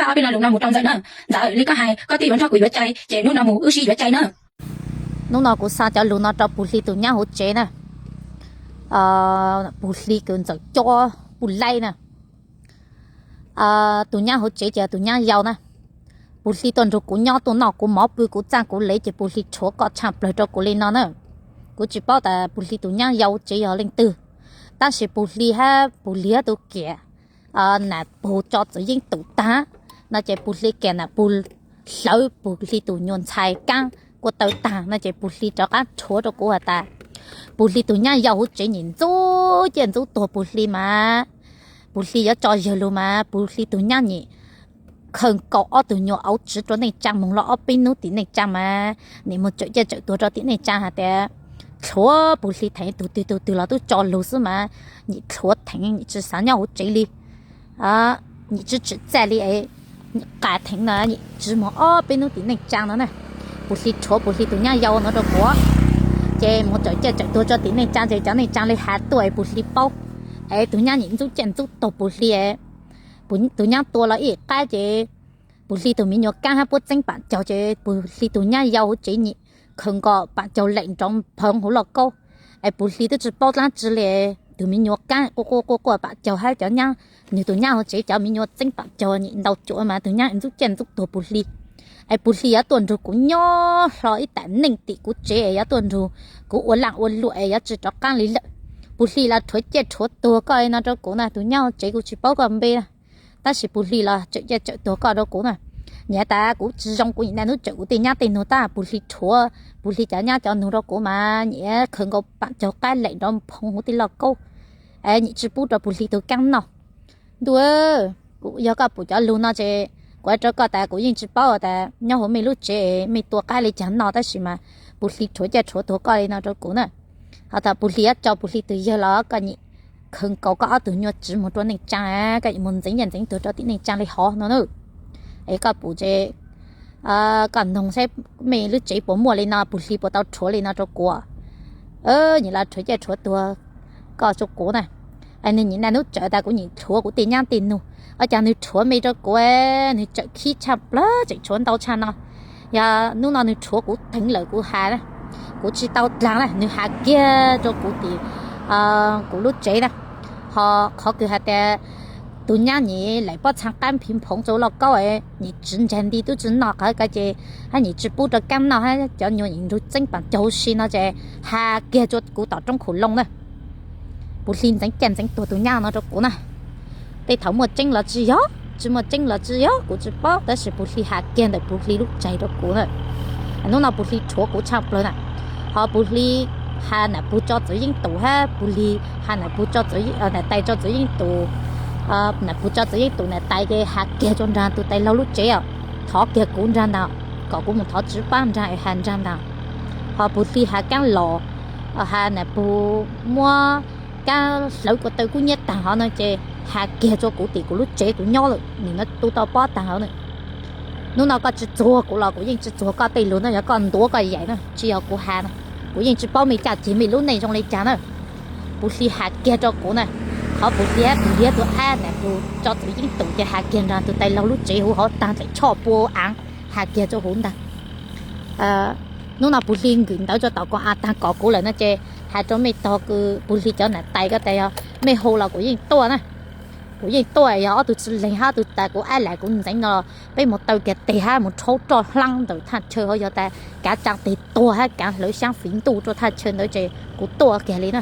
Ob peb lo lus no mus rau Ntxawm na. Ntxawm, li koj hais koj twb yuav nrog kuv yuav cai, ces hnub no mus wb sib yuav cai na. Hnub no kuv xa cov lus no rau Pug Hli tus nyab hauv tsev na. Pug Hli kws Ntxawm cob puj laib na. Tus nyab hauv tsev ces tus nyab yau na. Pug Hli tuaj nrug kuv nyob, tuaj noj kuv mov, pw kuv txaj kuv lev, ces Pug Hli rhuav koj tshaj plawg rau kuv li no na. Kuv tsis paub tas Pug Hli tus nyab yau tsev yog leej twg, tab sis Pug Hli hab Pug Hli hab tus kiam Nam Pug tso txwv yeeb tum tag no ces Pug Hli kiam Nam Pug hlawv Pug Hli tus nyuas ntxhais Kaab kua taw tag no ces Pug Hli rov qab rhuav rau kuv has tas Pug Hli tus nyab yau hauv tsev nyim ntxub ciaj ntxub tuag Pug Hli mas, Pug Hli yuav tso yawg lug mas Pug Hli tus nyab nyim khaws nkaus ob tug nyuas auv tsiv rua neej tsaa moog lug ob peb nub tim neej tsaa mas nim moog tsawm ciaj tsawm tuag rua tim neej tsaa has tas rhuav Pug Hli theev, tug twg tug twg los tub tso lug xwb mas nyim rhuav theev, nyim tsi xaav nyob hauv tsev li, nyim tsi tsim txaj li, nyim qas theev no, nyim tsi moog ob peb nub tim neej tsaa no na. Pug Hli rhuav Pug Hli tus nyab yau no rua kuv, ces moog tsawm ciaj tsawm tuag rua tim neej tsaa ces cov neej tsaa le has tuaj es Pug Hli paub, es tug nyab nyim ntxub ciaj ntxub tuag Pug Hli. Tus nyab tua los ib qab ces Pug Hli tug miv nyuas Kaab hab puab txeeb pam caug ces Pug Hli tug nyab yau hauv tsev nyim khaws nkaus pam caug lem nrov phoov huv lauj kaub, es Pug Hli tub tsi paub dlaab tsi le, tug miv nyuas Kaab quaj quaj quaj quaj pam caug hab cov nyab, nwg tug nyab hauv tsev cov miv nyuas txeeb pam caug nyim ntau cuav mas tug nyab ntxub ciaj ntxub tuag Pug Hli. Es Pug Hli yuav tuaj nrug kuv nyob hlo ib tam neej tim kuv tsev es yuav tuaj nrug kuv ua laaj ua luam es yuav tsi rov qaab li lawm. Pug Hli los rhuav ciaj rhuav tuag koj li no rua kuv na, tug nyab hauv tsev kuv tsi paub koj npe na, tab sis Pug Hli los tsawm ciaj tsawm tuag koj rua kuv na. Nyim tas kuv tsi zoo kuv nyim naj nub tsawm kuv tej nyab tej nug tab Pug Hli rhuav, Pug Hli cov nyab cov nug rua kuv mas nyim khaws nkaus pam caug qab lem nrov phoov huv tej lauj kaub, es nyim tsi pub rua Pug Hli tug Kaab noj. Ntuj, kuv yog koj pum cov lug no ces kuv has rua koj tas kuv yeej tsi paub tas nyob huv mej lub tsev mej tua qab le caag noj tab sis mas Pug Hli rhuav ciaj rhuav tuag koj li no rua kuv na. Ho tas Pug Hli yuav tso Pug Hli tug yawg los koj nyim khaws nkaus koj ob tug nyuas tsiv moog rua neej tsaa, koj nyim moog ntxeev ciaj ntxeev tuag rua tim neej tsaa li hov no na. Es koj pum ces koj noog saib mej lub tsev puas muaj li no, Pug Hli puas tau rhuav li no rua kuv. Nyim los rhuav ciaj rhuav tuag koj rua kuv na. Es nwg nyim naj nub tsawm tas kuv nyim rhuav kuv tej nyab tej nug, ua caag nwg rhuav mej rua kuv, nwg tsawm khib tshaj plawg tseem tshuav ntau tshaj no. Yog nub no nwg rhuav kuv theev lawm kuv has na, kuv tsi tau dlaag na, nwg has kiag rua kuv tim kuv lub tsev na. Ho qhov kws has tas tug nyab nyim laim pob txhaa qaab phiv phoov rua lauj kaub, nyim tsiv nraag nti tub tsi noj qhov ko ces hab nyim tsi pub rua Kaab noj hab cov nyuas nyim nrug txeeb pam caug huv si no ces has kiag rua kuv tom roob Khum Loo na. Pug Hli ntxeev ciaj ntxeev tuag tug nyab no rua kuv na. Tej thaum muaj tseeb los tsi yog, tsi muaj tseeb los tsi yog kuv tsi paub tab sis Pug Hli has kiag ntawm Pug Hli lub tsaig rua kuv na. Nub no Pug Hli rhuav kuv tshaj plawg na. Ho Pug Hli has Nam Pug tso txwv yeeb tum hab Pug Hli has Nam Pug tso txwv, Nam Tais tso txwv yeeb tum, Nam Pug tso txwv yeeb tum Nam Tais ces has kiag rua nraag tug tais laug lub tsev os, thov kiag kuv nraag ntag, kom kuv moog thov tswv paab nraag es has nraag ntag. Ho Pug Hli has Kaab los, has Nam Pug muab Kaab hlawv kua taw kub nyab taag hov no ces has kiag rua kuv tim kuv lub tsev kuv nyob lawm, nim no tu tau pob taag hov na. Nub no koj tsi txuag kuv los kuv yeej tsi txuag koj tej lug na, yog koj ntuav koj yaim na, tsi yog kuv has na. Kuv yeej tsi paub mej caj ceg mej lub neej zoo li cas na. Pug Hli has kiag rua kuv na. Qhov Pug Hli, Pug Hli tug ab Nam Pug tso txwv yeeb tum ces has kiag nraag tug tais laug lub tsev huv hov taag tlaim tshoj pua aav, has kiag rua huv ntag. Nub no Pug Hli nkws ntawv rua tom koom av taag kom kuv lawm no ces has rua mej tog kws Pug Hli cov Nam Tais ko tas yog mej hu los kuv yeej tuaj na. Kuv yeej tuaj, yog ob tug tsi leeg hab ob tug tas kuv ab lam kuv ntxeev no los peb moog taw kiag teg hab moog rhaub roj hlaab ntawm thaj chaw hov, yog tas kaav tsaa teg tuag hab kaav hlawv xyaab fiv ntuj rua thaj chaw ntawd ces kuv tuaj kiag li na.